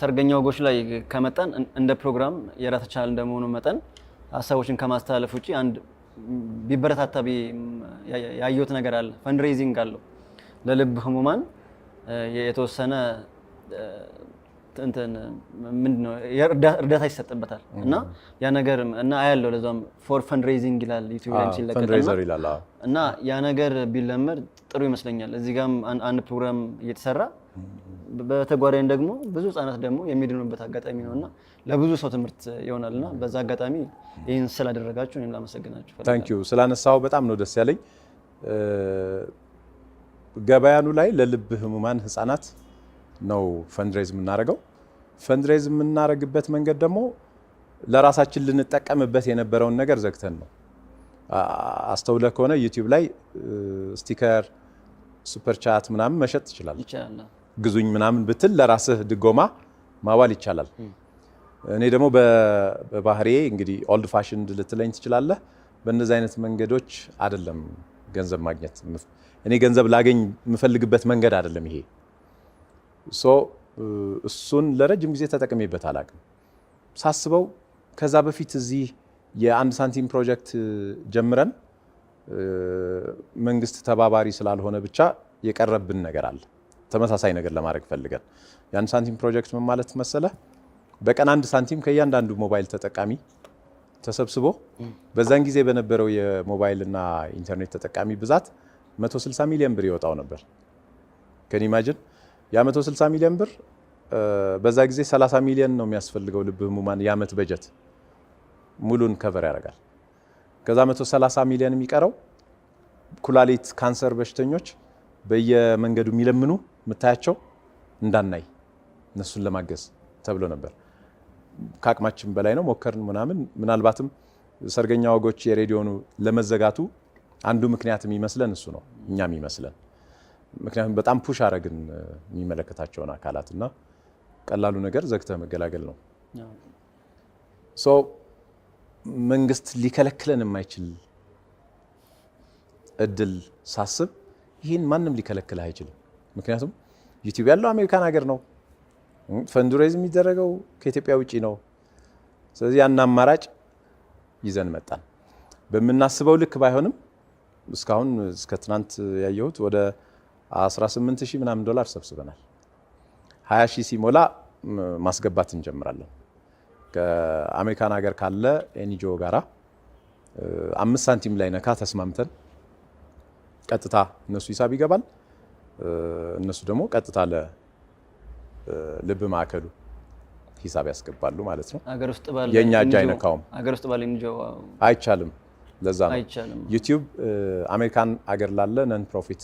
ሰርገኛ ወጎች ላይ ከመጣን እንደ ፕሮግራም የራስ ቻል እንደመሆኑ መጠን ሀሳቦችን ከማስተላለፍ ውጪ አንድ ቢበረታታ ያየሁት ነገር አለ። Fundraising አለው ለልብ ህሙማን የተወሰነ እንትን ምንድን ነው እርዳታ ይሰጥበታል እና ያ ነገር እና አያለው ለዛም for fundraising ይላል ዩቲዩብ ላይም ሲለቀቅ እና Fundraiser ይላል። አዎ። እና ያ ነገር ቢለመድ ጥሩ ይመስለኛል። እዚህ ጋም አንድ ፕሮግራም እየተሰራ በተጓዳኝ ደግሞ ብዙ ህጻናት ደግሞ የሚድኑበት አጋጣሚ ነው እና ለብዙ ሰው ትምህርት ይሆናል እና በዛ አጋጣሚ ይህን ስላደረጋችሁ እኔም ላመሰግናችሁ እፈልጋለሁ። Thank you፣ ስላነሳው በጣም ነው ደስ ያለኝ። ገበያኑ ላይ ለልብ ህሙማን ህጻናት ነው fundraise የምናደርገው። Fundraise የምናደርግበት መንገድ ደግሞ ለራሳችን ልንጠቀምበት የነበረውን ነገር ዘግተን ነው። አስተውለህ ከሆነ ዩቲዩብ ላይ sticker፣ super chat ምናምን መሸጥ ትችላለህ። ይቻላል። ግዙኝ ምናምን ብትል ለራስህ ድጎማ ማዋል ይቻላል። እኔ ደግሞ በባህሪዬ እንግዲህ old fashioned ልትለኝ ትችላለህ። በእነዚህ አይነት መንገዶች አይደለም ገንዘብ ማግኘት፣ እኔ ገንዘብ ላገኝ የምፈልግበት መንገድ አይደለም ይሄ። So እሱን ለረጅም ጊዜ ተጠቅሜበት አላውቅም። ሳስበው ከዛ በፊት እዚህ የ1 ሳንቲም ፕሮጀክት ጀምረን መንግስት ተባባሪ ስላልሆነ ብቻ የቀረብን ነገር አለ። ተመሳሳይ ነገር ለማድረግ ፈልገን የ1 ሳንቲም ፕሮጀክት ምን ማለት መሰለህ? በቀን 1 ሳንቲም ከእያንዳንዱ ሞባይል ተጠቃሚ ተሰብስቦ በዛን ጊዜ በነበረው የሞባይል እና ኢንተርኔት ተጠቃሚ ብዛት 160 ሚሊዮን ብር ይወጣው ነበር። Can you imagine? ያ 160 ሚሊዮን ብር በዛ ጊዜ 30 ሚሊዮን ነው የሚያስፈልገው ልብ ህሙማን የዓመት በጀት ሙሉን cover ያደርጋል። ከዛ 130 ሚሊዮን የሚቀረው ኩላሊት ካንሰር በሽተኞች በየመንገዱ የሚለምኑ የምታያቸው እንዳናይ እነሱን ለማገዝ ተብሎ ነበር። ከአቅማችን በላይ ነው፣ ሞከርን ምናምን። ምናልባትም ሰርገኛ ወጎች የሬዲዮኑ ለመዘጋቱ አንዱ ምክንያት የሚመስለን እሱ ነው፣ እኛ የሚመስለን። ምክንያቱም በጣም push አረግን የሚመለከታቸውን አካላት እና ቀላሉ ነገር ዘግተህ መገላገል ነው። So መንግስት ሊከለክለን የማይችል እድል ሳስብ ይህን ማንም ሊከለክልህ አይችልም። ምክንያቱም ዩቲዩብ ያለው አሜሪካን ሀገር ነው። Fundraise የሚደረገው ከኢትዮጵያ ውጭ ነው። ስለዚህ ያን አማራጭ ይዘን መጣን። በምናስበው ልክ ባይሆንም እስካሁን እስከ ትናንት ያየሁት ወደ 18 ሺህ ምናምን ዶላር ሰብስበናል። 20 ሺህ ሲሞላ ማስገባት እንጀምራለን። ከአሜሪካን ሀገር ካለ NGO ጋራ 5 ሳንቲም ላይ ነካ ተስማምተን ቀጥታ እነሱ ሂሳብ ይገባል። እነሱ ደግሞ ቀጥታ ለልብ ማዕከሉ ሂሳብ ያስገባሉ ማለት ነው። አገር ውስጥ ባለ የእኛ እጅ NGO አይነካውም። አገር ውስጥ ባለ NGO አይቻልም። ለዛ ነው አይቻልም። ዩቲዩብ አሜሪካን አገር ላለ non profit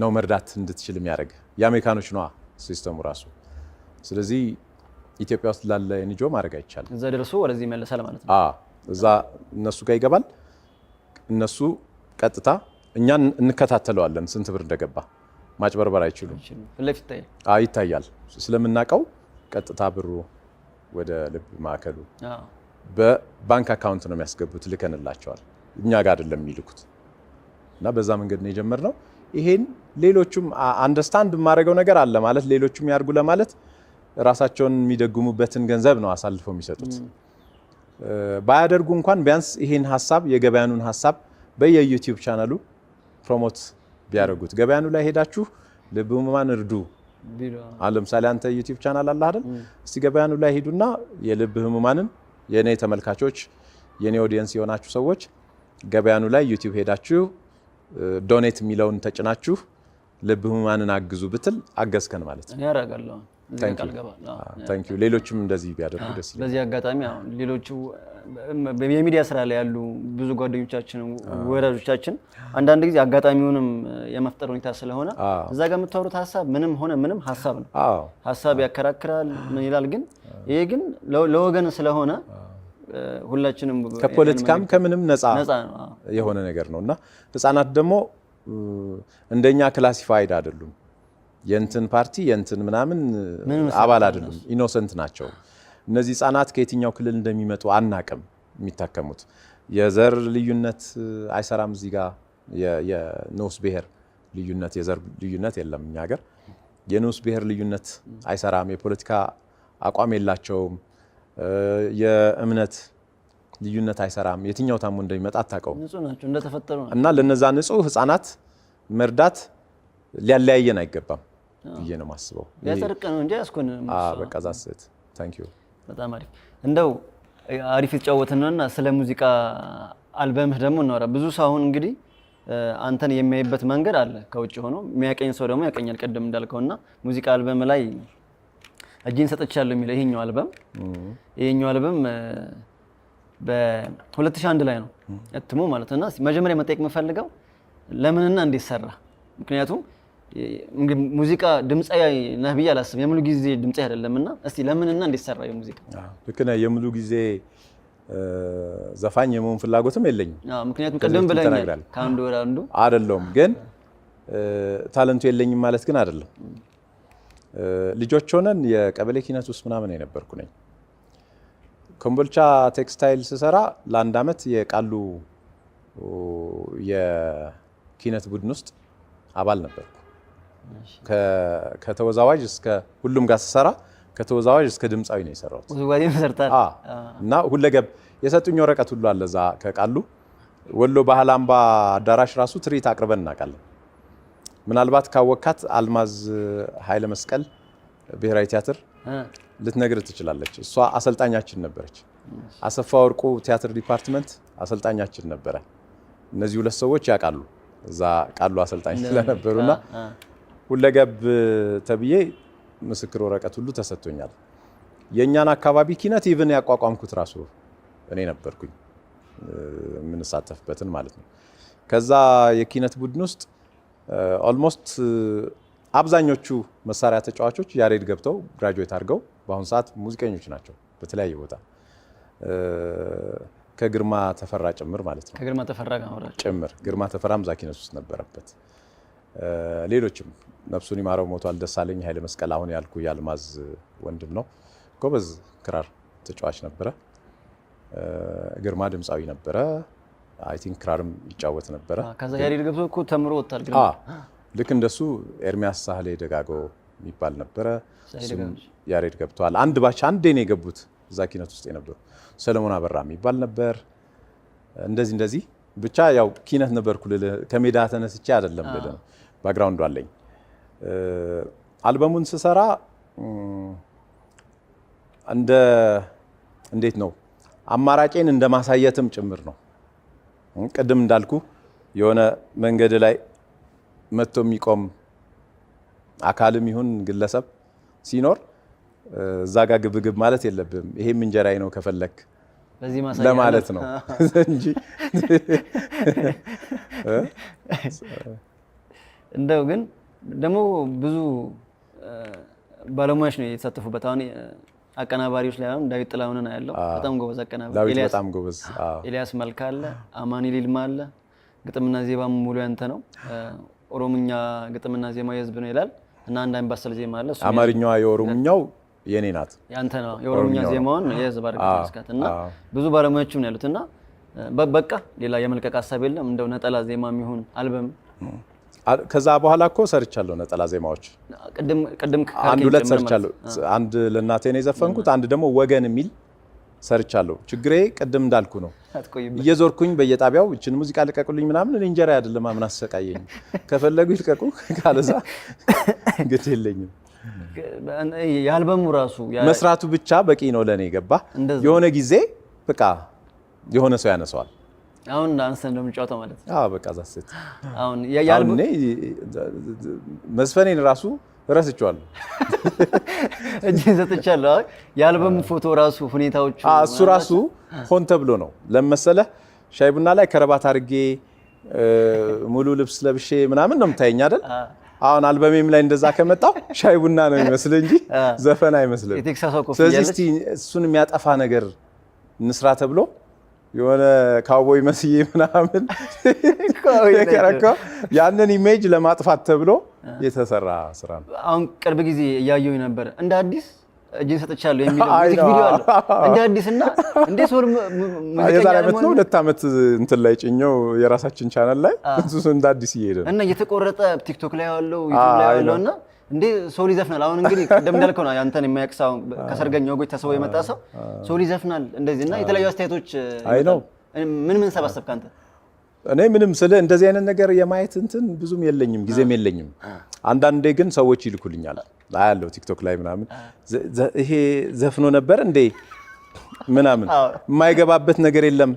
ነው መርዳት እንድትችል የሚያደርግ፣ የአሜሪካኖች ነዋ system ኡ ራሱ። ስለዚህ ኢትዮጵያ ውስጥ ላለ NGO ማድረግ አይቻልም። እዛ ደርሶ ወደዚህ ይመለሳል ማለት ነው። እዛ እነሱ ጋር ይገባል። እነሱ ቀጥታ እኛን እንከታተለዋለን ስንት ብር እንደገባ። ማጭበርበር አይችሉም። ፊት ለፊት ይታያል። ይታያል። ስለምናውቀው ቀጥታ ብሩ ወደ ልብ ማዕከሉ በባንክ account ነው የሚያስገቡት። ልከንላቸዋል። እኛ ጋር አይደለም የሚልኩት እና በዛ መንገድ ነው የጀመርነው። ይሄን ሌሎቹም understand የማደርገው ነገር አለ ማለት ሌሎቹም ያድርጉ ለማለት ራሳቸውን የሚደጉሙበትን ገንዘብ ነው አሳልፈው የሚሰጡት። ባያደርጉ እንኳን ቢያንስ ይሄን ሀሳብ፣ የገበያኑን ሀሳብ በየዩቲዩብ channel ኡ promote ቢያደርጉት፣ ገበያኑ ላይ ሄዳችሁ ልብ ህሙማን እርዱ። አሁን ለምሳሌ አንተ ዩቲዩብ ቻናል አለ አይደል? እስቲ ገበያኑ ላይ ሂዱና የልብ ህሙማንን የኔ ተመልካቾች፣ የኔ audience የሆናችሁ ሰዎች ገበያኑ ላይ ዩቲዩብ ሄዳችሁ donate የሚለውን ተጭናችሁ ልብ ህሙማንን አግዙ ብትል አገዝከን ማለት ነው። እኔ አደርጋለሁ። እዚህ ጋር ቃል ገባለሁ። Thank you። ሌሎችም እንደዚህ ቢያደርጉ ደስ ይላል። በዚህ አጋጣሚ አሁን ሌሎቹ የሚዲያ ስራ ላይ ያሉ ብዙ ጓደኞቻችን፣ ወዳጆቻችን አንዳንድ ጊዜ አጋጣሚውንም የመፍጠር ሁኔታ ስለሆነ እዛ ጋር የምታወሩት ሀሳብ ምንም ሆነ ምንም ሀሳብ ነው። ሀሳብ ያከራክራል፣ ምን ይላል። ግን ይሄ ግን ለወገን ስለሆነ ሁላችንም ከፖለቲካም ከምንም ነፃ ነፃ ነው። የሆነ ነገር ነው እና ህጻናት ደግሞ እንደኛ classified አይደሉም። የእንትን ፓርቲ የእንትን ምናምን አባል አይደሉም። Innocent ናቸው። እነዚህ ህጻናት ከየትኛው ክልል እንደሚመጡ አናቅም። የሚታከሙት የዘር ልዩነት አይሰራም። እዚህ ጋር የንዑስ ብሔር ልዩነት የዘር ልዩነት የለም እኛ ሀገር። የንዑስ ብሔር ልዩነት አይሰራም። የፖለቲካ አቋም የላቸውም። የእምነት ልዩነት አይሰራም። የትኛው ታሞ እንደሚመጣ አታውቀውም። ንጹህ ናቸው እንደተፈጠሩ ናቸው። እና ለነዛ ንጹህ ህፃናት መርዳት ሊያለያየን አይገባም ብዬ ነው የማስበው። ሊያጸድቅ ነው እንጂ አያስኮንንም። በቃ that's it, thank you። በጣም አሪፍ፣ እንደው አሪፍ የተጫወትን ነውና ስለ ሙዚቃ አልበምህ ደግሞ እናወራ። ብዙ ሰው አሁን እንግዲህ አንተን የሚያይበት መንገድ አለ። ከውጭ ሆኖ የሚያቀኝ ሰው ደግሞ ያቀኛል። ቅድም እንዳልከውና ሙዚቃ አልበም ላይ እጄን ሰጥቻለሁ የሚለው ይሄኛው አልበም በ2001 ላይ ነው እትሙ ማለት ነው። እና መጀመሪያ መጠየቅ የምፈልገው ለምንና እንዴት ሰራ? ምክንያቱም እንግዲህ ሙዚቃ ድምፃዊ ነህ ብዬ አላስብም። የሙሉ ጊዜ ድምፃዊ አይደለም እና እስቲ ለምንና እንዴት ሰራ የሙዚቃ? ልክ ነህ። የሙሉ ጊዜ ዘፋኝ የመሆን ፍላጎትም የለኝም። ምክንያቱም ከዚህ ቅድም በፊትም ብለኸኛል ተናግሬያለሁ። ከአንዱ ወደ አንዱ አይደለሁም፣ ግን talent ኡ የለኝም ማለት ግን አይደለም። ልጆች ሆነን የቀበሌ ኪነት ውስጥ ምናምን የነበርኩ ነኝ። ኮምቦልቻ ቴክስታይል ስሰራ ለአንድ ዓመት የቃሉ የኪነት ቡድን ውስጥ አባል ነበርኩ። ከተወዛዋዥ እስከ ሁሉም ጋር ስሰራ ከተወዛዋዥ እስከ ድምፃዊ ነው የሰራሁት። ውዝዋዜ መሰርታል። እና ሁለገብ የሰጡኝ ወረቀት ሁሉ አለ እዛ ከቃሉ ወሎ ባህል አምባ አዳራሽ ራሱ ትርኢት አቅርበን እናውቃለን። ምናልባት ካወካት አልማዝ ኃይለ መስቀል ብሔራዊ ቲያትር ልትነግር ትችላለች። እሷ አሰልጣኛችን ነበረች። አሰፋ ወርቁ ቲያትር department አሰልጣኛችን ነበረ። እነዚህ ሁለት ሰዎች ያውቃሉ እዛ ቃሉ አሰልጣኝ ስለነበሩና ሁለገብ ተብዬ ምስክር ወረቀት ሁሉ ተሰጥቶኛል። የእኛን አካባቢ ኪነት even ያቋቋምኩት ራሱ እኔ ነበርኩኝ፣ የምንሳተፍበትን ማለት ነው። ከዛ የኪነት ቡድን ውስጥ almost አብዛኞቹ መሳሪያ ተጫዋቾች ያሬድ ገብተው graduate አድርገው በአሁኑ ሰዓት ሙዚቀኞች ናቸው በተለያየ ቦታ፣ ከግርማ ተፈራ ጭምር ማለት ነው። ከግርማ ተፈራ ጋር አብራችሁ ጭምር። ግርማ ተፈራም እዛ ኪነት ውስጥ ነበረበት። ሌሎችም ነፍሱን ይማረው ሞቷል። ደሳለኝ ኃይለ መስቀል አሁን ያልኩ የአልማዝ ወንድም ነው። ጎበዝ ክራር ተጫዋች ነበረ። ግርማ ድምፃዊ ነበረ። I think ክራርም ይጫወት ነበረ። ከዛ ያሬድ ገብቶ እኮ ተምሮ ወጥቷል። ግርማ ልክ እንደሱ ኤርሚያስ ሳህሌ ደጋጎ የሚባል ነበረ። ሳህሌ እሱም ደጋጎ። ያሬድ ገብተዋል። አንድ batch አንዴ ነው የገቡት እዛ ኪነት ውስጥ የነበሩ። ሰለሞን አበራ የሚባል ነበር። እንደዚህ እንደዚህ ብቻ ያው ኪነት ነበርኩ ልልህ ከሜዳ ተነስቼ አይደለም ልልህ ነው። Background ኡ አለኝ። አልበሙን ስሰራ እንደ እንዴት ነው አማራጬን እንደ ማሳየትም ጭምር ነው። ቅድም እንዳልኩ የሆነ መንገድ ላይ መጥቶ የሚቆም አካልም ይሁን ግለሰብ ሲኖር እዛ ጋር ግብግብ ማለት የለብም። ይሄም እንጀራዬ ነው ከፈለክ በዚህ ማሳያ ለማለት ነው እንጂ። እንደው ግን ደግሞ ብዙ ባለሙያዎች ነው የተሳተፉበት። አሁን አቀናባሪዎች ላይ አሁን ዳዊት ጥላሁንን ያለው በጣም ጎበዝ አቀናባሪ፣ ዳዊት ኤልያስ በጣም ጎበዝ። አዎ። ኤልያስ መልካ አለ፣ አማኒ ሊልማ አለ። ግጥምና ዜማ ሙሉ ያንተ ነው። ኦሮምኛ ግጥምና ዜማ የህዝብ ነው ይላል እና አንድ አምባሰል ዜማ አለ። እሱም አማርኛዋ የኦሮምኛው የኔ ናት። ያንተ ነው። የኦሮምኛ ኦሮምኛው ነው። ዜማውን የህዝብ አድርገህ መስካት እና ብዙ ባለሙያዎችም ነው ያሉት እና በቃ ሌላ የመልቀቅ ሀሳብ የለም። እንደው ነጠላ ዜማ የሚሆን አልበም? ከዛ በኋላ እኮ ሰርቻለሁ ነጠላ ዜማዎች። ቅድም አንድ ካልከኝ ሁለት ጭምር ማለት ሰርቻለሁ። አንድ ለእናቴ ነው የዘፈንኩት፣ አንድ ደግሞ ወገን የሚል ሰርቻለሁ። ችግሬ ቅድም እንዳልኩ ነው። አትቆይበት። እየዞርኩኝ በየጣቢያው እችን ሙዚቃ ልቀቁልኝ ምናምን፣ እኔ እንጀራ አይደለም ምን አሰቃየኝ። ከፈለጉ ይልቀቁ፣ ካለዛ ግድ የለኝም። የአልበሙ ራሱ መስራቱ ብቻ በቂ ነው ለእኔ። ገባ እንደዛ። የሆነ ጊዜ በቃ የሆነ ሰው ያነሰዋል። አሁን አንስተን እንደምንጫወተው ማለት ነው። አዎ በቃ that's it። አሁን አሁን የአልበሙ እኔ መዝፈኔን ራሱ ረስቼዋለሁ። እጄን ሰጥቻለሁ። አይ የአልበሙ ፎቶ ራሱ ሁኔታዎቹ እሱ ራሱ ሆን ተብሎ ነው። ለመሰለህ ሻይ ቡና ላይ ከረባት አድርጌ ሙሉ ልብስ ለብሼ ምናምን ነው የምታየኝ አይደል? አሁን አልበሜም ላይ እንደዛ ከመጣው ሻይ ቡና ነው የሚመስል እንጂ ዘፈን አይመስልም። የቴክሳሷ ኮፍያ ስለዚህ አለች። እስቲ እሱን የሚያጠፋ ነገር እንስራ ተብሎ የሆነ ካውቦይ መስዬ ምናምን የከረከው ያንን image ለማጥፋት ተብሎ የተሰራ ስራ ነው። አሁን ቅርብ ጊዜ እያየሁኝ ነበር እንደ አዲስ እጄን ሰጥቻለሁ የሚለው አይ music ነው። ቪዲዮ አለ እንደ አዲስ እና እንዴ ሶል ሙዚቀኛ የዛሬ ዓመት ነው ለመሆን 2 ዓመት እንትን ላይ ጭኘው የራሳችን ቻናል ላይ እሱ እንደ አዲስ እየሄደ ነው። እና እየተቆረጠ ቲክቶክ ላይ ያለው፣ ዩቲዩብ ላይ አይ ያለው ነው። እና እንዴ ሶል ይዘፍናል። አሁን እንግዲህ ቅድም እንዳልከው ነው፣ ያንተን የሚያውቅ ሰው፣ ከሰርገኛ ወጎች ተስቦ የመጣ ሰው ሶል ይዘፍናል እንደዚህ እና የተለያዩ አስተያየቶች አይ ነው። ምን ምን ሰበሰብክ አንተ? እኔ ምንም ስለ እንደዚህ አይነት ነገር የማየት እንትን ብዙም የለኝም፣ ጊዜም የለኝም። አንዳንዴ ግን ሰዎች ይልኩልኛል፣ አያለው ቲክቶክ ላይ ምናምን፣ ይሄ ዘፍኖ ነበር እንዴ ምናምን፣ የማይገባበት ነገር የለም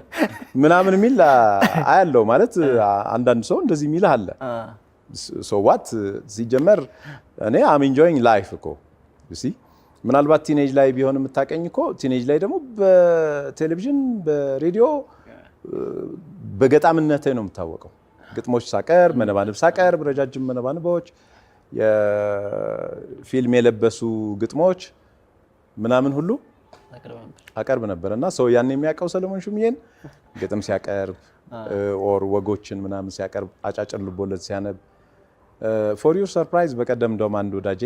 ምናምን የሚል አያለው። ማለት አንዳንድ ሰው እንደዚህ የሚልህ አለ። So what? ሲጀመር እኔ I'm enjoying life እኮ፣ you see። ምናልባት teenage ላይ ቢሆን የምታቀኝ እኮ፣ teenage ላይ ደግሞ በቴሌቪዥን፣ በሬዲዮ በገጣምነቴ ነው የምታወቀው። ግጥሞች ሳቀርብ፣ መነባንብ ሳቀርብ፣ ረጃጅም መነባንቦች፣ የፊልም የለበሱ ግጥሞች ምናምን ሁሉ አቀርብ ነበር። እና ሰው ያን የሚያውቀው ሰለሞን ሹምዬን ግጥም ሲያቀርብ or ወጎችን ምናምን ሲያቀርብ፣ አጫጭር ልቦለድ ሲያነብ። For your surprise፣ በቀደም እንደውም አንድ ወዳጄ፣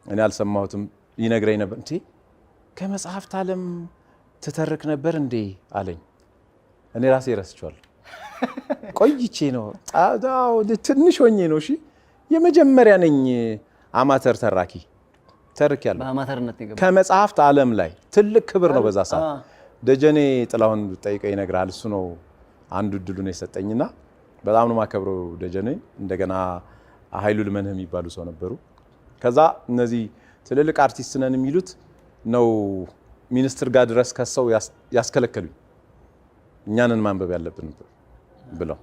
እኔ አልሰማሁትም፣ ይነግረኝ ነበር። እንዴ ከመጽሐፍት ዓለም ትተርክ ነበር እንዴ አለኝ። እኔ ራሴ ረስቼዋለሁ። ቆይቼ ነው፣ ትንሽ ሆኜ ነው። እሺ የመጀመሪያ ነኝ አማተር ተራኪ፣ ተርኬያለሁ። በአማተርነት ነው። ከመጽሐፍት ዓለም ላይ ትልቅ ክብር ነው። በዛ ሰዓት ደጀኔ ጥላሁን ጠይቀው ይነግርሃል። እሱ ነው አንዱ እድሉን የሰጠኝና በጣም ነው የማከብረው ደጀኔ። እንደገና ኃይሉ ልመንህ የሚባሉ ሰው ነበሩ። ከዛ እነዚህ ትልልቅ አርቲስት ነን የሚሉት ነው ሚኒስትር ጋር ድረስ ከሰው ያስከለከሉኝ፣ እኛንን ማንበብ ያለብን ብለው።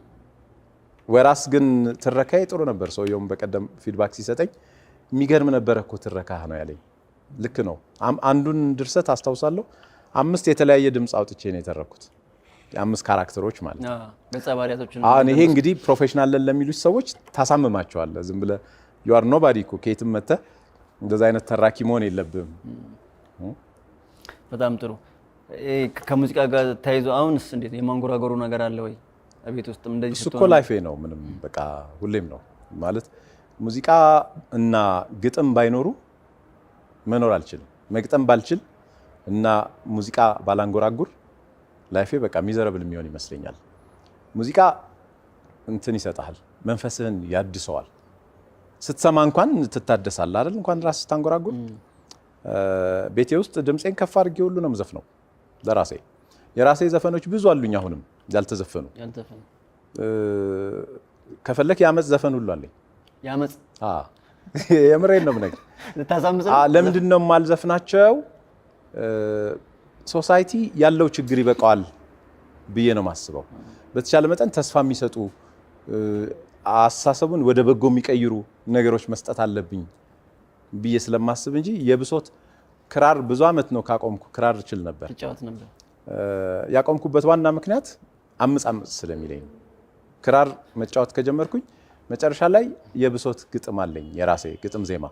ወራስ ግን ትረካዬ ጥሩ ነበር። ሰውየውም በቀደም feedback ሲሰጠኝ የሚገርም ነበረ እኮ ትረካህ ነው ያለኝ። ልክ ነው። አንዱን ድርሰት አስታውሳለሁ። አምስት የተለያየ ድምፅ አውጥቼ ነው የተረኩት። የአምስት character ኦች ማለት ነው። ገጸ ባህሪያቶችን። አሁን ይሄ እንግዲህ professional ነን ለሚሉት ሰዎች ታሳምማቸዋለህ። ዝም ብለህ you are nobody እኮ፣ ከየትም መተህ እንደዛ አይነት ተራኪ መሆን የለብህም። በጣም ጥሩ። ይሄ ከሙዚቃ ጋር ተያይዞ አሁንስ እንዴት የማንጎራጎሩ ነገር አለ ወይ? ቤት ውስጥም እንደዚህ እሱ እኮ life ኤ ነው። ምንም በቃ ሁሌም ነው። ማለት ሙዚቃ እና ግጥም ባይኖሩ መኖር አልችልም። መግጠም ባልችል እና ሙዚቃ ባላንጎራጉር life ኤ በቃ miserable የሚሆን ይመስለኛል። ሙዚቃ እንትን ይሰጥሃል፣ መንፈስህን ያድሰዋል። ስትሰማ እንኳን ትታደሳለህ አይደል? እንኳን ራስህ ስታንጎራጉር። ቤቴ ውስጥ ድምፄን ከፍ አድርጌ ሁሉ ነው የምዘፍነው ለራሴ። የራሴ ዘፈኖች ብዙ አሉኝ አሁንም ያልተዘፈኑ። ያልተዘፈኑ። ከፈለክ የአመፅ ዘፈን ሁሉ አለኝ። የአመፅ? የምሬን ነው የምነግርህ። ልታሳምጽ? ለምንድን ነው የማልዘፍናቸው? Society ያለው ችግር ይበቃዋል ብዬ ነው የማስበው። በተቻለ መጠን ተስፋ የሚሰጡ፣ አስተሳሰቡን ወደ በጎ የሚቀይሩ ነገሮች መስጠት አለብኝ ብዬ ስለማስብ እንጂ የብሶት ክራር ብዙ ዓመት ነው ካቆምኩ። ክራር እችል ነበር። ትጫወት ነበር። ያቆምኩበት ዋና ምክንያት አምፅ አምፅ ስለሚለኝ ነው። ክራር መጫወት ከጀመርኩኝ መጨረሻ ላይ የብሶት ግጥም አለኝ፣ የራሴ ግጥም ዜማ።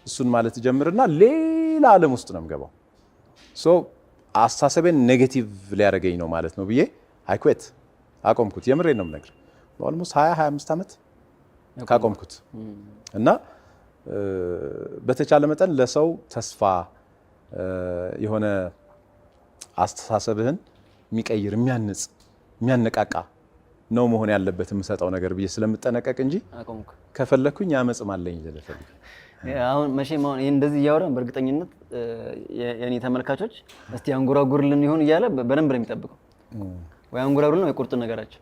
እሱን ማለት ጀምርና ሌላ ዓለም ውስጥ ነው የምገባው። So አስተሳሰቤን negative ሊያደርገኝ ነው ማለት ነው ብዬ I quit፣ አቆምኩት። የምሬን ነው የምነግርህ። Almost 20 25 ዓመት ካቆምኩት። እና በተቻለ መጠን ለሰው ተስፋ የሆነ፣ አስተሳሰብህን የሚቀይር፣ የሚያንጽ፣ የሚያነቃቃ ነው መሆን ያለበት የምሰጠው ነገር ብዬ ስለምጠነቀቅ እንጂ አቆምኩ። ከፈለኩኝ ያመጽም አለኝ ልልህ ፈልጌ። አሁን መቼም አሁን ይሄን እንደዚህ እያወራን በእርግጠኝነት የኔ ተመልካቾች እስቲ አንጎራጉርልን ይሆን እያለ በደንብ ነው የሚጠብቀው። ወይ አንጎራጉርልን ወይ ቁርጥ ነገራቸው።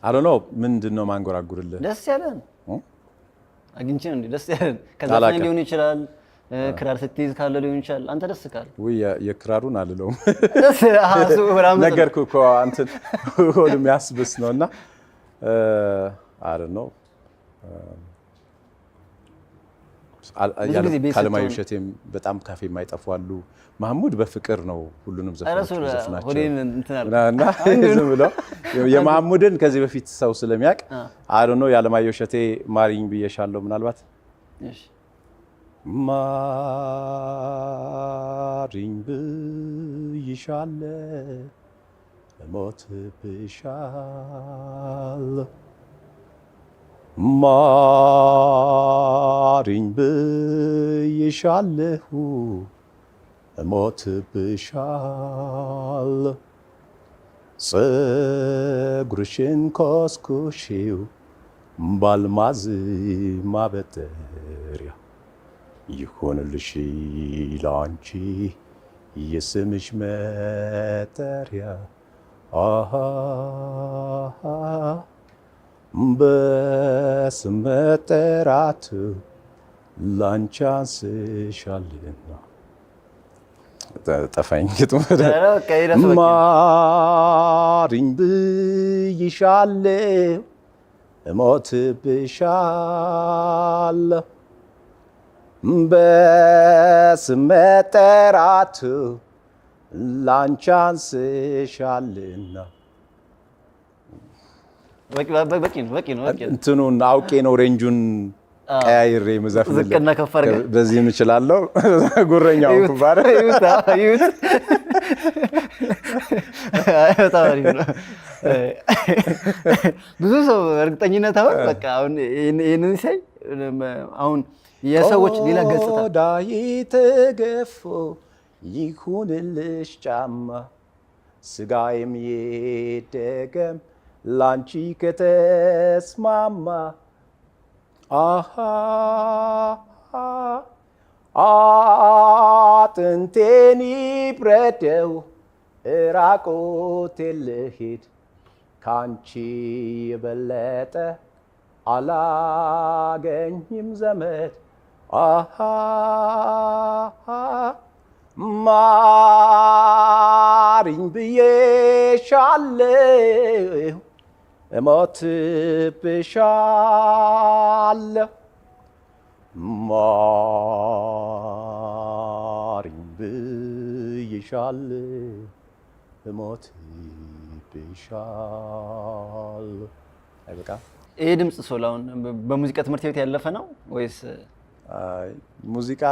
I don't know፣ ምንድን ነው ማንጎራጉርልህ? ደስ ያለን አግኝቼ ነው እንዴ ደስ ያለን ከዘፈን አላውቅም። ሊሆን ይችላል፣ ክራር ስትይዝ ካለ ሊሆን ይችላል። አንተ ደስ ካለ። ውይ የክራሩን አልለውም። ደስ እሱ ወደ አመፅ ነው። ነገርኩህ እኮ፣ አንተን ሆድ የሚያስብስ ነው። እና I don't know። ብዙ ጊዜ ቤት ከአለማየሁ ስትሆን- እሸቴም በጣም ካፌ የማይጠፉ አሉ። ማህሙድ በፍቅር ነው ሁሉንም ኧረ ዘፈኖች እሱ የሚዘፍናቸው። ሆዴን እንትን አለ። እና ዝም ብለው የማህሙድን ከዚህ በፊት ሰው ስለሚያውቅ I don't know። የአለማየሁ እሸቴ ማሪኝ ብዬሻለሁ ምናልባት። እሺ። ማሪኝ ብይሻለሁ፣ እሞትብሻለሁ፣ ማሪኝ ብይሻለሁ፣ እሞትብሻለሁ፣ ፀጉርሽን ኮስኩሺው ባልማዝ ማበጠሪያ። ይሁንልሽ ላንቺ የስምሽ መጠሪያ፣ አሃ በስም መጠራቱ ላንቺ አንስሻልና። ጠፋኝ ግጥሙ። ማሪኝ ብይሻለሁ፣ እሞትብሻለሁ፣ በስም መጠራቱ ላንቺ አንስሻልና። በቂ ነው፣ በቂ ነው፣ በቂ ነው። እንትኑን አውቄ ነው range ኡን ቀያይሬ ምዘፍንልህ። ዝቅና ከፍ አድርገህ። በዚህም እችላለሁ። ጉረኛው ኩባር። ይሁት ይሁት። አይ በጣም አሪፍ ነው። ብዙ ሰው እርግጠኝነት አሁን በቃ አሁን ይሄንን ሲያይ አሁን የሰዎች ሌላ ገጽታ ቆዳዬ ተገፎ ይሁንልሽ ጫማ፣ ስጋዬም ይደገም ላንቺ ከተስማማ፣ አሃ አጥንቴን ይብረደው እራቁቴን ልሂድ፣ ካንቺ የበለጠ አላገኝም ዘመድ፣ አሃ ማሪኝ ብዬሻለሁ፣ እሞትብሻለሁ፣ ማሪኝ ብዬሻለሁ፣ እሞትብሻለሁ። አይበቃም? ይሄ ድምጽ ሶል አሁን በሙዚቃ ትምህርት ቤት ያለፈ ነው ወይስ? አይ ሙዚቃ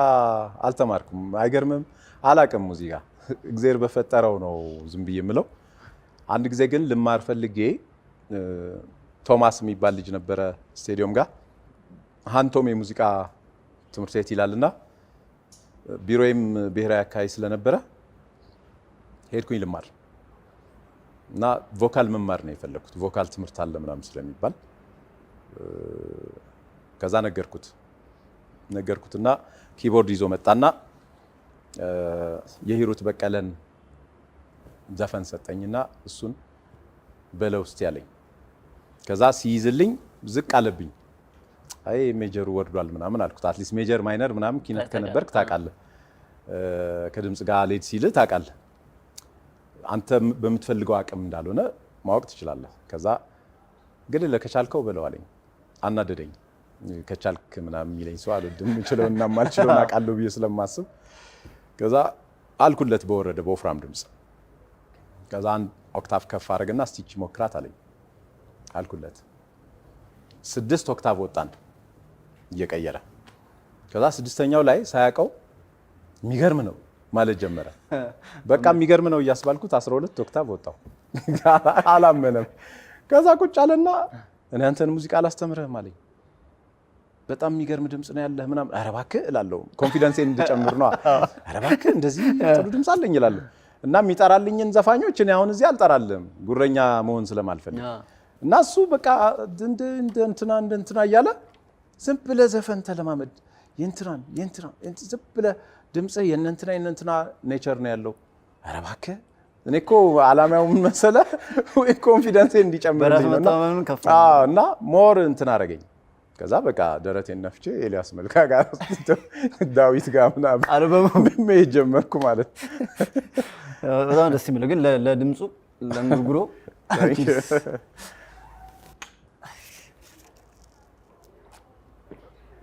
አልተማርኩም። አይገርምም? አላቅም ሙዚቃ፣ እግዜር በፈጠረው ነው ዝም ብዬ የምለው። አንድ ጊዜ ግን ልማር ፈልጌ ቶማስ የሚባል ልጅ ነበረ ስቴዲየም ጋር፣ ሃንቶም የሙዚቃ ትምህርት ቤት ይላልና፣ ቢሮዬም ብሔራዊ አካባቢ ስለነበረ ሄድኩኝ ልማር እና vocal መማር ነው የፈለግኩት። Vocal ትምህርት አለ ምናምን ስለሚባል ከዛ ነገርኩትና keyboard ይዞ መጣና የሂሩት በቀለን ዘፈን ሰጠኝና እሱን በለው እስቲ ያለኝ። ከዛ ሲይዝልኝ ዝቅ አለብኝ። አይ major ኡ ወርዷል ምናምን አልኩት። At least major minor ምናምን ኪነት ከነበርክ ታውቃለህ፣ ከድምፅ ጋር lead ሲልህ ታውቃለህ። አንተ በምትፈልገው አቅም እንዳልሆነ ማወቅ ትችላለህ። ከዛ ግን ከቻልከው በለው አለኝ። አናደደኝ። ከቻልክ ምናምን የሚለኝ ሰው አልወድም። የምችለውና የማልችለውን አውቃለሁ ብዬ ስለማስብ ከዛ አልኩለት በወረደ በወፍራም ድምፅ። ከዛ አንድ octave ከፍ አደረገና እስቲ ይቺ ሞክራት አለኝ። አልኩለት። 6 octave ወጣን እየቀየረ። ከዛ ስድስተኛው ላይ ሳያውቀው የሚገርም ነው ማለት ጀመረ። በቃ የሚገርም ነው እያስባልኩት 12 octave ወጣው። አላመነም። ከዛ ቁጭ አለና እኔ አንተን ሙዚቃ አላስተምርህም አለኝ። በጣም የሚገርም ድምፅ ነው ያለህ ምናምን። ኧረ እባክህ እላለሁ። Confidence ኤን እንድጨምር ነው። ኧረ እባክህ እንደዚህ ጥሩ ድምፅ አለኝ እላለሁ። እና የሚጠራልኝን ዘፋኞች እኔ አሁን እዚህ አልጠራልህም ጉረኛ መሆን ስለማልፈልግ። እና እሱ በቃ እንደ እንትና እንደ እንትና እያለ ዝም ብለህ ዘፈን ተለማመድ፣ የእንትናን የእንትናን ዝም ብለህ ድምፅህ የእነንትና የእነንትና nature ነው ያለው። ኧረ እባክህ እኔ እኮ አላማው ምን መሰለህ፣ confidence ኤ እንዲጨምርልኝ ነው። እና more እንትን አደረገኝ። ከዛ በቃ ደረቴን ነፍቼ ኤልያስ መልካ ጋር፣ ዳዊት ጋር ምናምን መሄድ ጀመርኩ ማለት። በጣም ደስ የሚለው ግን ለድምፁ ለእንጉርጉሮ።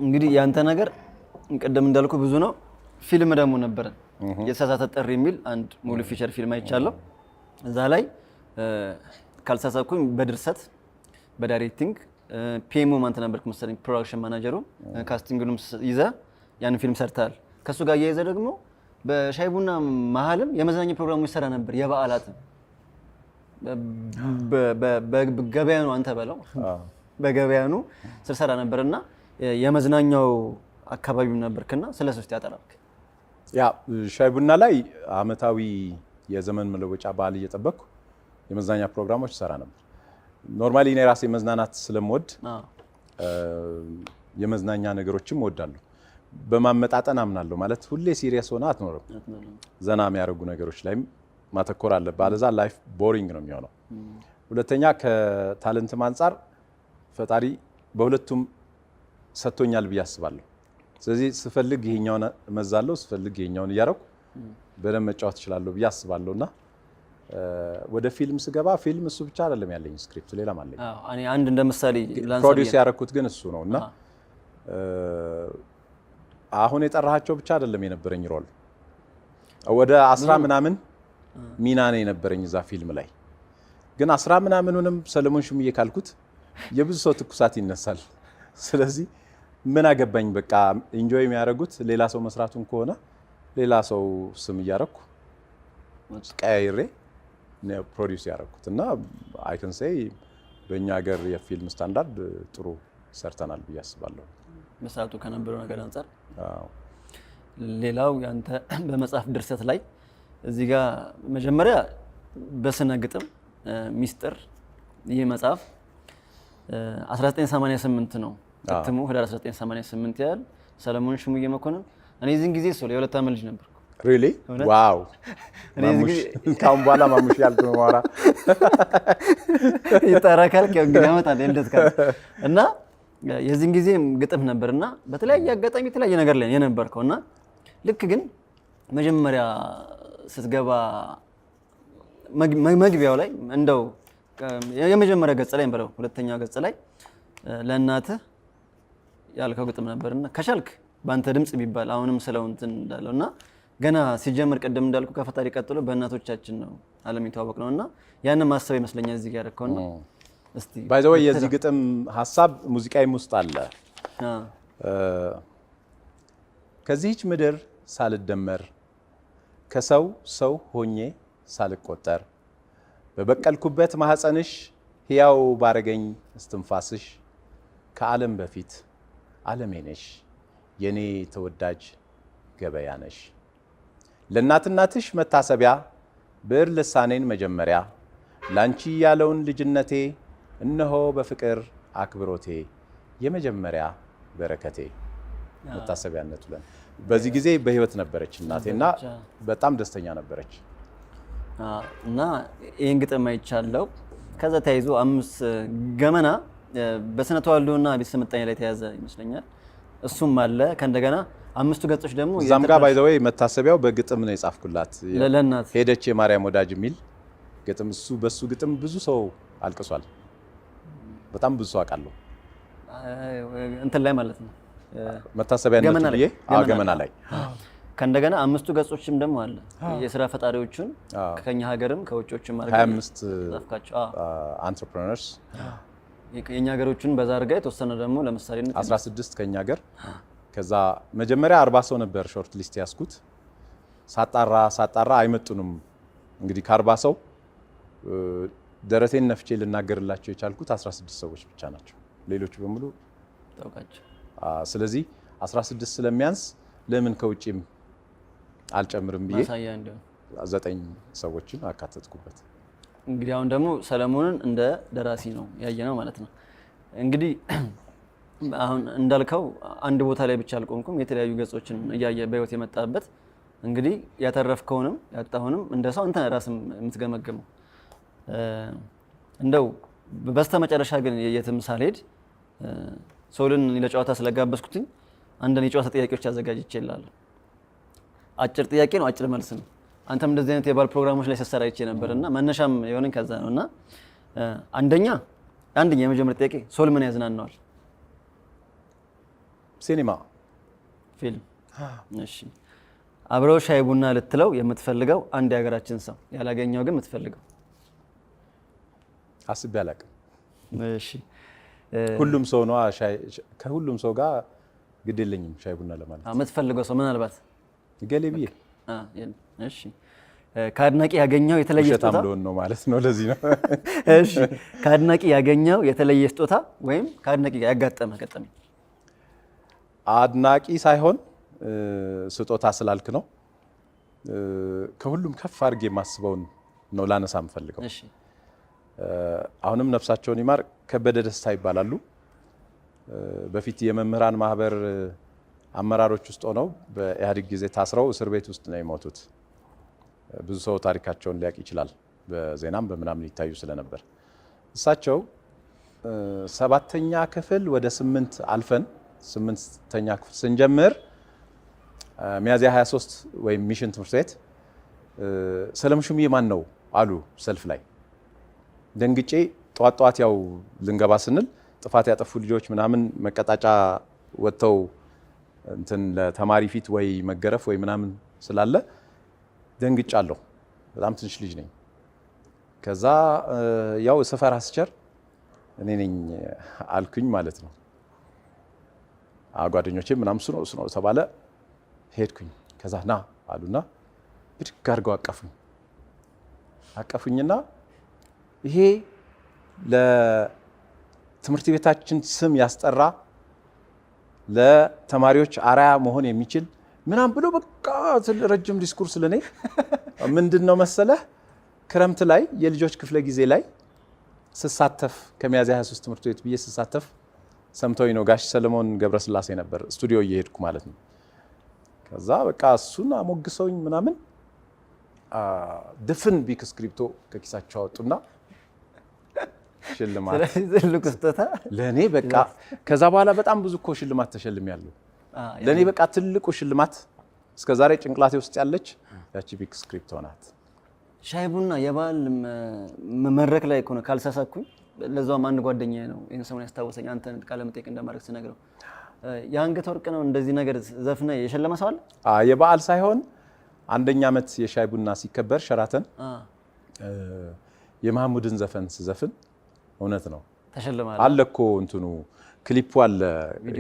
እንግዲህ ያንተ ነገር ቅድም እንዳልኩ ብዙ ነው። ፊልም ደግሞ ነበረ፣ የተሳሳተ ጥሪ የሚል አንድ ሙሉ feature ፊልም አይቻለሁ። እዛ ላይ ካልተሳሳትኩኝ በድርሰት፣ በ directing፣ PMኦ አንተ ነበርክ መሰለኝ production manager ኡ፣ casting ኡንም ይዘህ ያንን ፊልም ሰርተሃል። ከእሱ ጋር እያይዘህ ደግሞ በሻይ ቡና መሀልም የመዝናኛ ፕሮግራሞች ሰራ ነበር። የበዓላትም በገበያኑ አንተ በለው በገበያኑ ስትሰራ ነበር እና የመዝናኛው አካባቢው ነበርክና ስለ ሶስት ያጠራልክ። ያ ሻይ ቡና ላይ አመታዊ የዘመን መለወጫ በዓል እየጠበቅኩ የመዝናኛ ፕሮግራሞች ሰራ ነበር። Normally እኔ ራሴ መዝናናት ስለምወድ የመዝናኛ ነገሮችም እወዳለሁ። በማመጣጠን አምናለሁ። ማለት ሁሌ serious ሆነ አትኖርም። ዘና የሚያደርጉ ነገሮች ላይም ማተኮር አለብህ። አለዛ life boring ነው የሚሆነው። ሁለተኛ ከ talent ም አንጻር ፈጣሪ በሁለቱም ሰጥቶኛል ብዬ አስባለሁ። ስለዚህ ስፈልግ ይሄኛውን እመዛለሁ፣ ስፈልግ ይሄኛውን እያደረኩ በደንብ መጫወት እችላለሁ ብዬ አስባለሁ። እና ወደ ፊልም ስገባ ፊልም እሱ ብቻ አይደለም ያለኝ script፣ ሌላም አለኝ። አዎ፣ እኔ አንድ እንደ ምሳሌ ላንሳ produce ብዬ ያደረኩት ግን እሱ ነው። እና አሁን የጠራሃቸው ብቻ አይደለም የነበረኝ role፣ ወደ 10 ምናምን ሚና ነው የነበረኝ እዛ ፊልም ላይ። ግን 10 ምናምኑንም ሰለሞን ሹምዬ ካልኩት የብዙ ሰው ትኩሳት ይነሳል። ስለዚህ ምን አገባኝ፣ በቃ enjoy የሚያደርጉት ሌላ ሰው መስራቱን ከሆነ ሌላ ሰው ስም እያረኩ ቀያይሬ produce ያደረኩት። እና I can say በእኛ ሀገር የፊልም ስታንዳርድ ጥሩ ሰርተናል ብዬ አስባለሁ። በሰዓቱ ከነበረው ነገር አንጻር። አዎ። ሌላው ያንተ በመጽሐፍ ድርሰት ላይ እዚህ ጋር መጀመሪያ በስነ ግጥም ሚስጥር፣ ይህ መጽሐፍ 1988 ነው እትሙ፣ ህዳር 1988 ያህል ሰለሞን ሹምዬ መኮንን። እኔ የዚህን ጊዜ ሰው የ2 ዓመት ልጅ ነበርኩ። Really? Wow! እኔ እዚህ ማሙሽ፣ ካሁን በኋላ ማሙሽ ያልኩ ነው ማውራ። ይጠራ ካልክ ያው እንግዲህ ያመጣል የልደት ካልክ። እና የዚህን ጊዜ ግጥም ነበር እና በተለያየ አጋጣሚ የተለያየ ነገር ላይ የነበርከው። እና ልክ ግን መጀመሪያ ስትገባ መግቢያው ላይ እንደው የመጀመሪያ ገጽ ላይ በለው ሁለተኛው ገጽ ላይ ለእናትህ ያልከው ግጥም ነበርና ከቻልክ በአንተ ድምጽ ቢባል አሁንም ስለው እንትን እንዳለው። እና ገና ሲጀምር ቅድም እንዳልኩ ከፈጣሪ ቀጥሎ በእናቶቻችን ነው ዓለም የተዋወቅ ነው። እና ያንን ማሰብ ይመስለኛል እዚህ ጋር ያደረከውና እስቲ By the way የዚህ ግጥም ሀሳብ ሙዚቃዬም ውስጥ አለ። ከዚህች ምድር ሳልደመር፣ ከሰው ሰው ሆኜ ሳልቆጠር፣ በበቀልኩበት ማኅፀንሽ ሕያው ባረገኝ እስትንፋስሽ፣ ከዓለም በፊት ዓለሜ ነሽ፣ የኔ ተወዳጅ ገበያ ነሽ። ለእናትናትሽ መታሰቢያ ብዕር ልሳኔን መጀመሪያ ላንቺ ያለውን ልጅነቴ እነሆ በፍቅር አክብሮቴ የመጀመሪያ በረከቴ መታሰቢያነቱ ለን። በዚህ ጊዜ በህይወት ነበረች እናቴ እና በጣም ደስተኛ ነበረች። እና ይህን ግጥም አይቻለው። ከዛ ተያይዞ አምስት ገመና በስነ ተዋልዶና ቤተሰብ ምጣኔ ላይ የተያዘ ይመስለኛል። እሱም አለ። ከእንደገና አምስቱ ገጾች ደግሞ እዛም ጋር by the way መታሰቢያው በግጥም ነው የጻፍኩላት። ለእናት። ሄደች የማርያም ወዳጅ የሚል ግጥም፣ እሱ በሱ ግጥም ብዙ ሰው አልቅሷል። በጣም ብዙ ሰው አውቃለሁ። እንትን ላይ ማለት ነው። መታሰቢያነቱ ገመና ላይ። ብዬ አዎ፣ ገመና ገመና ላይ። ከእንደገና አምስቱ ገጾችም ደግሞ አለ፣ የስራ ፈጣሪዎቹን ከኛ ሀገርም ከውጮችም አድርገህ 25 ጻፍካቸው። Entrepreneurs። የኛ ሀገሮቹን በዛ አድርገህ የተወሰነ ደግሞ ለምሳሌነት 16 ከኛ ሀገር። ከዛ መጀመሪያ 40 ሰው ነበር short list ያስኩት። ሳጣራ ሳጣራ አይመጡንም። እንግዲህ ከ40 ሰው ደረቴን ነፍቼ ልናገርላቸው የቻልኩት 16 ሰዎች ብቻ ናቸው። ሌሎቹ በሙሉ ታውቃቸው። ስለዚህ 16 ስለሚያንስ ለምን ከውጭም አልጨምርም ብዬ ማሳያ እንዲሆን ዘጠኝ ሰዎችን አካተትኩበት። እንግዲህ አሁን ደግሞ ሰለሞንን እንደ ደራሲ ነው ያየነው ማለት ነው። እንግዲህ አሁን እንዳልከው አንድ ቦታ ላይ ብቻ አልቆምኩም፣ የተለያዩ ገጾችን እያየ በህይወት የመጣበት እንግዲህ ያተረፍከውንም ያጣሁንም እንደ ሰው አንተ ራስህ የምትገመግመው። እንደው በስተመጨረሻ ግን የትም ሳልሄድ ሶልን ለጨዋታ ስለጋበዝኩትኝ አንዳንድ የጨዋታ ጥያቄዎች አዘጋጅቼልሃለሁ። አጭር ጥያቄ ነው፣ አጭር መልስ ነው። አንተም እንደዚህ አይነት የባል ፕሮግራሞች ላይ ስትሰራ አይቼ ነበር እና መነሻም የሆነኝ ከዛ ነው። እና አንደኛ የመጀመሪያ ጥያቄ ሶል ምን ያዝናናዋል? ሲኒማ። ፊልም። እሺ፣ አብረው ሻይ ቡና ልትለው የምትፈልገው አንድ የሀገራችን ሰው፣ ያላገኘው ግን የምትፈልገው? አስቤ አላውቅም። እሺ። ሁሉም ሰው ነዋ። ከሁሉም ሰው ጋር ግድ የለኝም ሻይ ቡና ለማለት። የምትፈልገው ሰው ምናልባት ገሌ ብዬ የለም። እሺ፣ ከአድናቂ ያገኘው የተለየ ውሸታም ስጦታ? ልሆን ነው ማለት ነው። ለዚህ ነው። እሺ፣ ከአድናቂ ያገኘው የተለየ ስጦታ ወይም ከአድናቂ ጋር ያጋጠመ ገጠመኝ? አድናቂ ሳይሆን ስጦታ ስላልክ ነው። ከሁሉም ከፍ አድርጌ የማስበውን ነው ላነሳ የምፈልገው። እሺ። አሁንም ነፍሳቸውን ይማር፣ ከበደ ደስታ ይባላሉ። በፊት የመምህራን ማህበር አመራሮች ውስጥ ሆነው በኢህአዴግ ጊዜ ታስረው እስር ቤት ውስጥ ነው የሞቱት። ብዙ ሰው ታሪካቸውን ሊያውቅ ይችላል፣ በዜናም በምናምን ይታዩ ስለነበር። እሳቸው 7ኛ ክፍል ወደ 8 አልፈን 8ኛ ክፍል ስንጀምር ሚያዝያ 23 ወይም ሚሽን ትምህርት ቤት ሰለሞን ሹምዬ ማን ነው አሉ ሰልፍ ላይ። ደንግጬ ጠዋት ጠዋት ያው ልንገባ ስንል ጥፋት ያጠፉ ልጆች ምናምን መቀጣጫ ወጥተው እንትን ለተማሪ ፊት ወይ መገረፍ ወይ ምናምን ስላለ ደንግጫለሁ። በጣም ትንሽ ልጅ ነኝ። ከዛ ያው ሰፈር አስቸር እኔ ነኝ አልኩኝ ማለት ነው። ጓደኞቼ ምናምን እሱ ነው እሱ ነው ተባለ። ሄድኩኝ። ከዛ ና አሉና ብድግ አድርገው አቀፉኝ። አቀፉኝና ይሄ ለትምህርት ቤታችን ስም ያስጠራ፣ ለተማሪዎች አርአያ መሆን የሚችል ምናምን ብሎ በቃ ረጅም ዲስኩርስ። ለኔ ምንድን ነው መሰለህ፣ ክረምት ላይ የልጆች ክፍለ ጊዜ ላይ ስሳተፍ፣ ከሚያዝያ 23 ትምህርት ቤት ብዬ ስሳተፍ ሰምተውኝ ነው። ጋሽ ሰለሞን ገብረስላሴ ነበር፣ ስቱዲዮ እየሄድኩ ማለት ነው። ከዛ በቃ እሱን አሞግሰውኝ ምናምን ድፍን ቢክ እስክሪፕቶ ከኪሳቸው አወጡና ሽልማት። ስለዚህ ትልቁ ስጦታ ለእኔ በቃ ከዛ በኋላ በጣም ብዙ እኮ ሽልማት ተሸልሜያለሁ። ለእኔ በቃ ትልቁ ሽልማት እስከ ዛሬ ጭንቅላቴ ውስጥ ያለች ያቺ ቢክ እስክሪፕቶ ናት። ሻይ ቡና የበዓል መድረክ ላይ እኮ ነው ካልሳሳኩኝ። ለዛውም አንድ ጓደኛዬ ነው ይህን ሰሞን ያስታወሰኝ፣ አንተን ቃለ መጠይቅ እንደማድረግ ስነግረው። የአንገት ወርቅ ነው እንደዚህ ነገር ዘፍነ የሸለመ ሰው አለ? የበዓል ሳይሆን አንደኛ ዓመት የሻይ ቡና ሲከበር ሸራተን የመሐሙድን ዘፈን ስዘፍን እውነት ነው። ተሸልማል። አለ እኮ እንትኑ ክሊፑ አለ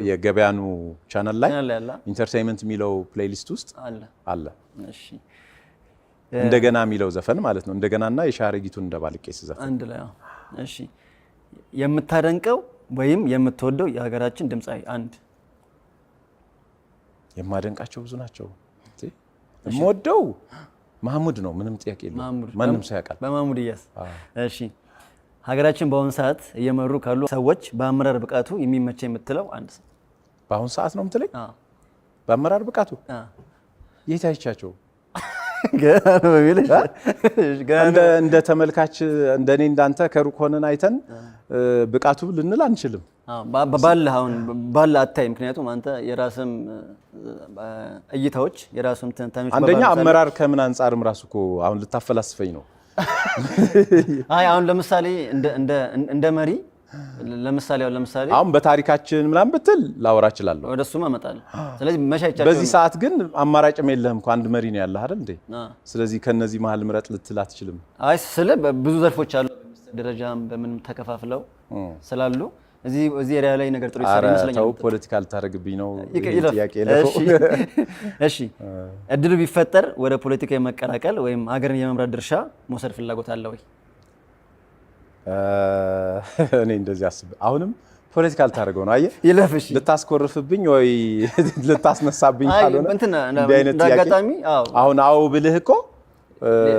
የገበያኑ ቻናል ላይ። ቻናል ላይ አለ። Entertainment የሚለው playlist ውስጥ አለ። አለ። እንደገና የሚለው ዘፈን ማለት ነው። እንደገናና የሻረጊቱን እንደባልቄ ስዘፍን አንድ ላይ፣ አዎ። እሺ፣ የምታደንቀው ወይም የምትወደው የሀገራችን ድምፃዊ አንድ? የማደንቃቸው ብዙ ናቸው። የምወደው መሐሙድ ነው። ምንም ጥያቄ የለውም። መሐሙድ። ማንም ሰው ያውቃል። በማህሙድ እያስ። እሺ፣ ሀገራችን በአሁኑ ሰዓት እየመሩ ካሉ ሰዎች በአመራር ብቃቱ የሚመቸ የምትለው አንድ ሰው? በአሁኑ ሰዓት ነው የምትለኝ? አዎ። በአመራር ብቃቱ? አዎ። የት አይቻቸው? ገና ነው በሚልሽ ገና ነው። እንደ ተመልካች እንደ እኔ እንዳንተ ከሩቅ ሆነን አይተን ብቃቱ ልንል አንችልም። አዎ፣ ባለህ አሁን ባለህ አታይ። ምክንያቱም አንተ የራስም እይታዎች የራስም ትንታኔዎች አንደኛ በባሉ አመራር ከምን አንጻርም ራሱ እኮ አሁን ልታፈላስፈኝ ነው። አይ፣ አሁን ለምሳሌ እንደ መሪ ለምሳሌ አሁን ለምሳሌ አሁን በታሪካችን ምናምን ብትል ላወራ እችላለሁ። ወደ እሱም አመጣለሁ። ስለዚህ መሻይቻቸው በዚህ ሰዓት ግን አማራጭም የለህም እኮ፣ አንድ መሪ ነው ያለህ አይደል እንዴ? ስለዚህ ከነዚህ መሀል ምረጥ ልትል አትችልም። አይ፣ ስለ ብዙ ዘርፎች አሉ፣ በሚኒስትር ደረጃም በምንም ተከፋፍለው ስላሉ እዚህ area ላይ ነገር ጥሩ ይሰራ ኧረ ይመስለኛል። ተው፣ ፖለቲካ ልታደርግብኝ ነው። ይሄን ይለፍ። ጥያቄ ለፈው። እሺ፣ እድሉ ቢፈጠር ወደ ፖለቲካ የመቀላቀል ወይም ሀገርን የመምራት ድርሻ መውሰድ ፍላጎት አለ ወይ? እኔ እንደዚህ አስብ፣ አሁንም ፖለቲካ ልታደርገው ነው። አየህ፣ ይለፍ። እሺ። ልታስኮርፍብኝ ወይ ልታስነሳብኝ አይ፣ ካልሆነ እንትን እንዲህ አይነት እንደ ጥያቄ አጋጣሚ አዎ፣ አሁን አዎ ብልህ እኮ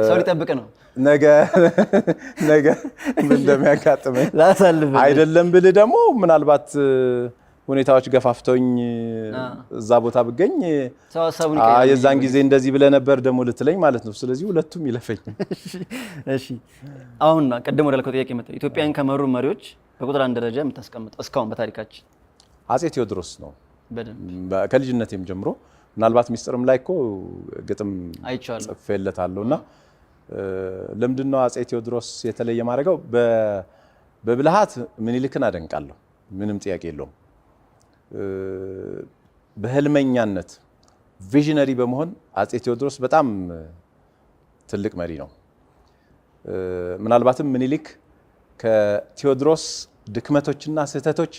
ሰው ሊጠብቅ ነው። ነገ ነገ ምን እንደሚያጋጥመኝ ላሳልፍ። አይደለም ብልህ ደግሞ ምናልባት ሁኔታዎች ገፋፍተውኝ እዛ ቦታ ብገኝ ሰው ሀሳቡን ይቀይራል። የዛን ጊዜ እንደዚህ ብለህ ነበር ደግሞ ልትለኝ ማለት ነው። ስለዚህ ሁለቱም ይለፈኝ። እሺ፣ አሁን ቅድም ወዳልከው ጥያቄ መጣ። ኢትዮጵያን ከመሩ መሪዎች በቁጥር አንድ ደረጃ የምታስቀምጠው እስካሁን በታሪካችን? አፄ ቴዎድሮስ ነው። በደንብ። ከልጅነቴም ጀምሮ ምናልባት ሚስጥርም ላይ እኮ ግጥም አይቼዋለሁ። ጽፌለታለሁ። እና ለምንድን ነው አፄ ቴዎድሮስ የተለየ ማድረገው? በብልሃት ምኒልክን አደንቃለሁ፣ ምንም ጥያቄ የለውም። በህልመኛነት visionary በመሆን አፄ ቴዎድሮስ በጣም ትልቅ መሪ ነው። ምናልባትም ምኒልክ ከቴዎድሮስ ድክመቶችና ስህተቶች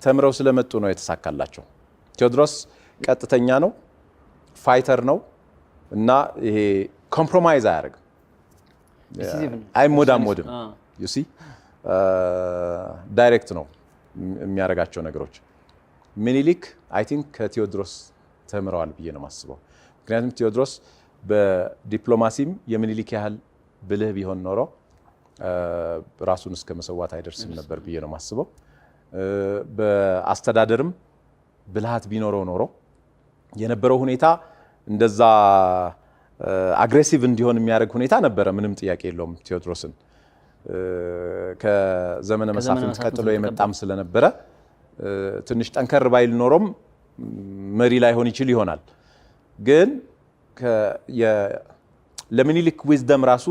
ተምረው ስለመጡ ነው የተሳካላቸው። ቴዎድሮስ ቀጥተኛ ነው፣ fighter ነው እና ይሄ compromise አያደርግም፣ Decisive ነው። አይሞዳሞድም። You see፣ direct ነው የሚያደርጋቸው ነገሮች። ምኒልክ I think ከቴዎድሮስ ተምረዋል ብዬ ነው የማስበው። ምክንያቱም ቴዎድሮስ በዲፕሎማሲም የምኒልክ ያህል ብልህ ቢሆን ኖሮ ራሱን እስከ መሰዋት አይደርስም ነበር ብዬ ነው የማስበው። በአስተዳደርም ብልሃት ቢኖረው ኖሮ የነበረው ሁኔታ እንደዛ aggressive እንዲሆን የሚያደርግ ሁኔታ ነበረ። ምንም ጥያቄ የለውም። ቴዎድሮስን ከዘመነ መሳፍንት ቀጥሎ የመጣም ስለነበረ ትንሽ ጠንከር ባይል ኖሮም መሪ ላይሆን ይችል ይሆናል። ግን ለምኒልክ wisdom ራሱ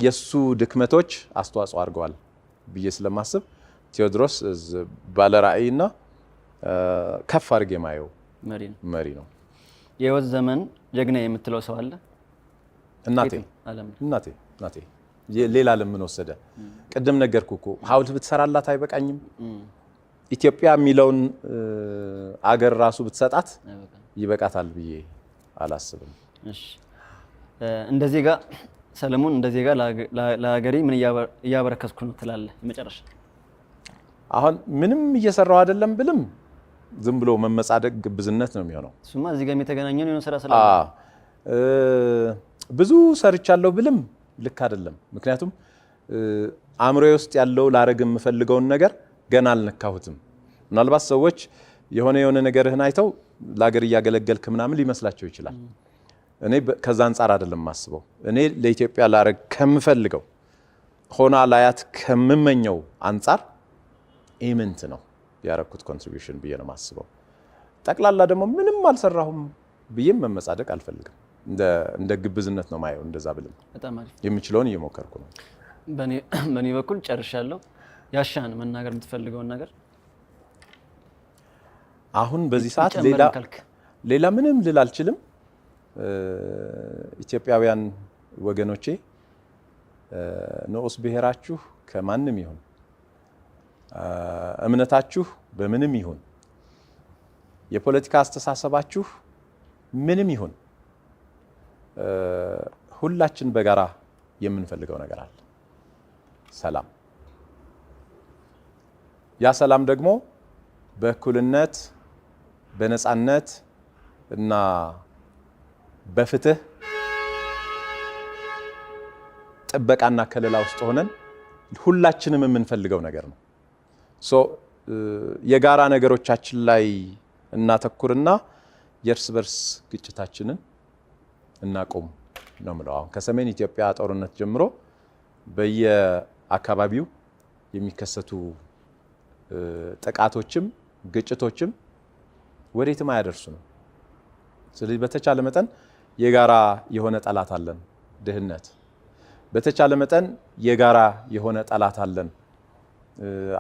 የሱ ድክመቶች አስተዋጽኦ አድርገዋል ብዬ ስለማስብ ቴዎድሮስ ባለ ራዕይና ከፍ አድርጌ የማየው መሪ ነው። የህይወት ዘመን ጀግና የምትለው ሰው አለ? እናቴ እናቴ እናቴ። ሌላ ለምን ወሰደ? ቅድም ነገርኩ እኮ፣ ሐውልት ብትሰራላት አይበቃኝም። ኢትዮጵያ የሚለውን አገር ራሱ ብትሰጣት ይበቃታል ብዬ አላስብም። እሺ፣ እንደ ዜጋ ሰለሞን፣ እንደ ዜጋ ለሀገሬ ምን እያበረከትኩ ነው ትላለህ? የመጨረሻ። አሁን ምንም እየሰራው አይደለም ብልም ዝም ብሎ መመጻደቅ ግብዝነት ነው የሚሆነው። እሱማ እዚህ ጋር የተገናኘ ነው የሆነ ስራ ስላለ። ብዙ ሰርቻለሁ ብልም ልክ አይደለም። ምክንያቱም አእምሮዬ ውስጥ ያለው ላረግ የምፈልገውን ነገር ገና አልነካሁትም። ምናልባት ሰዎች የሆነ የሆነ ነገርህን አይተው ለሀገር እያገለገልክ ምናምን ሊመስላቸው ይችላል። እኔ ከዛ አንጻር አይደለም የማስበው። እኔ ለኢትዮጵያ ላረግ ከምፈልገው፣ ሆና ላያት ከምመኘው አንጻር ኢምንት ነው ያረኩት contribution ብዬ ነው የማስበው። ጠቅላላ ደግሞ ምንም አልሰራሁም ብዬም መመጻደቅ አልፈልግም። እንደ ግብዝነት ነው ማየው። እንደዛ ብልም በጣም አሪፍ። የምችለውን እየሞከርኩ ነው። በእኔ በኩል ጨርሻለሁ። ያሻን መናገር የምትፈልገውን ነገር አሁን በዚህ ሰዓት ጨምረን ሌላ ካልክ። ሌላ ምንም ልል አልችልም። ኢትዮጵያውያን ወገኖቼ፣ ንዑስ ብሔራችሁ ከማንም ይሁን፣ እምነታችሁ በምንም ይሁን፣ የፖለቲካ አስተሳሰባችሁ ምንም ይሁን፣ ሁላችን በጋራ የምንፈልገው ነገር አለ፣ ሰላም። ያ ሰላም ደግሞ በእኩልነት፣ በነፃነት እና በፍትህ ጥበቃና ከለላ ውስጥ ሆነን ሁላችንም የምንፈልገው ነገር ነው። So የጋራ ነገሮቻችን ላይ እናተኩርና የእርስ በርስ ግጭታችንን እናቁም ነው የምለው። አሁን ከሰሜን ኢትዮጵያ ጦርነት ጀምሮ በየአካባቢው የሚከሰቱ ጥቃቶችም ግጭቶችም ወዴትም አያደርሱንም። ስለዚህ በተቻለ መጠን የጋራ የሆነ ጠላት አለን፣ ድህነት። በተቻለ መጠን የጋራ የሆነ ጠላት አለን፣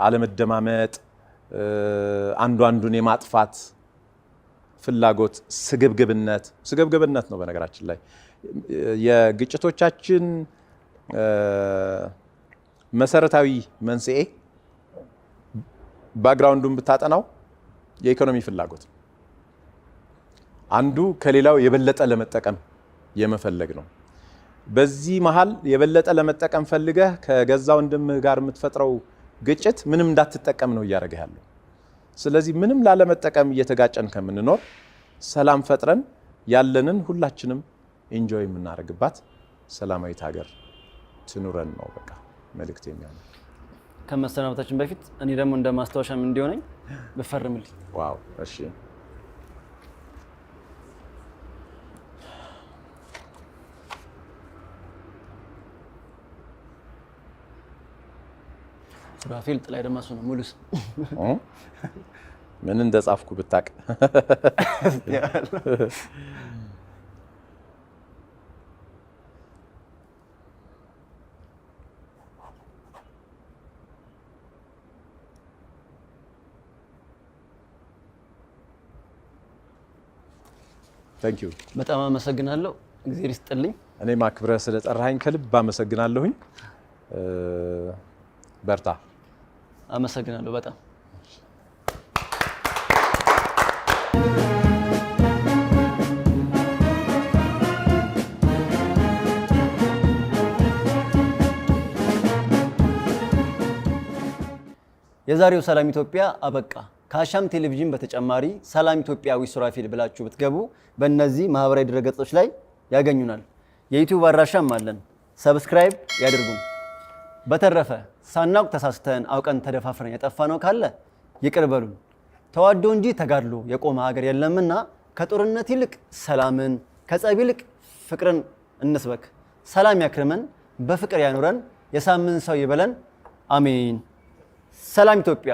አለመደማመጥ፣ አንዱ አንዱን የማጥፋት ፍላጎት፣ ስግብግብነት። ስግብግብነት ነው በነገራችን ላይ የግጭቶቻችን መሰረታዊ መንስኤ። Background ኡን ብታጠናው የኢኮኖሚ ፍላጎት ነው። አንዱ ከሌላው የበለጠ ለመጠቀም የመፈለግ ነው። በዚህ መሀል የበለጠ ለመጠቀም ፈልገህ ከገዛ ወንድምህ ጋር የምትፈጥረው ግጭት ምንም እንዳትጠቀም ነው እያደረገህ ያለው። ስለዚህ ምንም ላለመጠቀም እየተጋጨን ከምንኖር ሰላም ፈጥረን ያለንን ሁላችንም enjoy የምናደርግባት ሰላማዊት ሀገር ትኑረን ነው በቃ መልእክት የሚሆነው። ከመሰናበታችን በፊት እኔ ደግሞ እንደ ማስታወሻም እንዲሆነኝ ብፈርምልኝ። Wow፣ እሺ። ሱራፌል ጥላይ ደማሱ ነው ሙሉ ስም። ምን እንደጻፍኩ ብታቅ። Thank you. በጣም አመሰግናለሁ። እግዚአብሔር ይስጥልኝ። እኔም አክብረህ ስለጠራኸኝ ከልብ አመሰግናለሁኝ። በርታ። አመሰግናለሁ በጣም። የዛሬው ሰላም ኢትዮጵያ አበቃ። ከአሻም ቴሌቪዥን በተጨማሪ ሰላም ኢትዮጵያ with ሱራፌል ብላችሁ ብትገቡ በእነዚህ ማህበራዊ ድረገጾች ላይ ያገኙናል። የዩቲዩብ አድራሻም አለን። Subscribe ያድርጉን። በተረፈ ሳናውቅ ተሳስተን፣ አውቀን ተደፋፍረን ያጠፋነው ካለ ይቅር በሉን። ተዋዶ እንጂ ተጋድሎ የቆመ ሀገር የለምና ከጦርነት ይልቅ ሰላምን፣ ከጸብ ይልቅ ፍቅርን እንስበክ። ሰላም ያክርመን፣ በፍቅር ያኑረን፣ የሳምንት ሰው ይበለን። አሜን። ሰላም ኢትዮጵያ።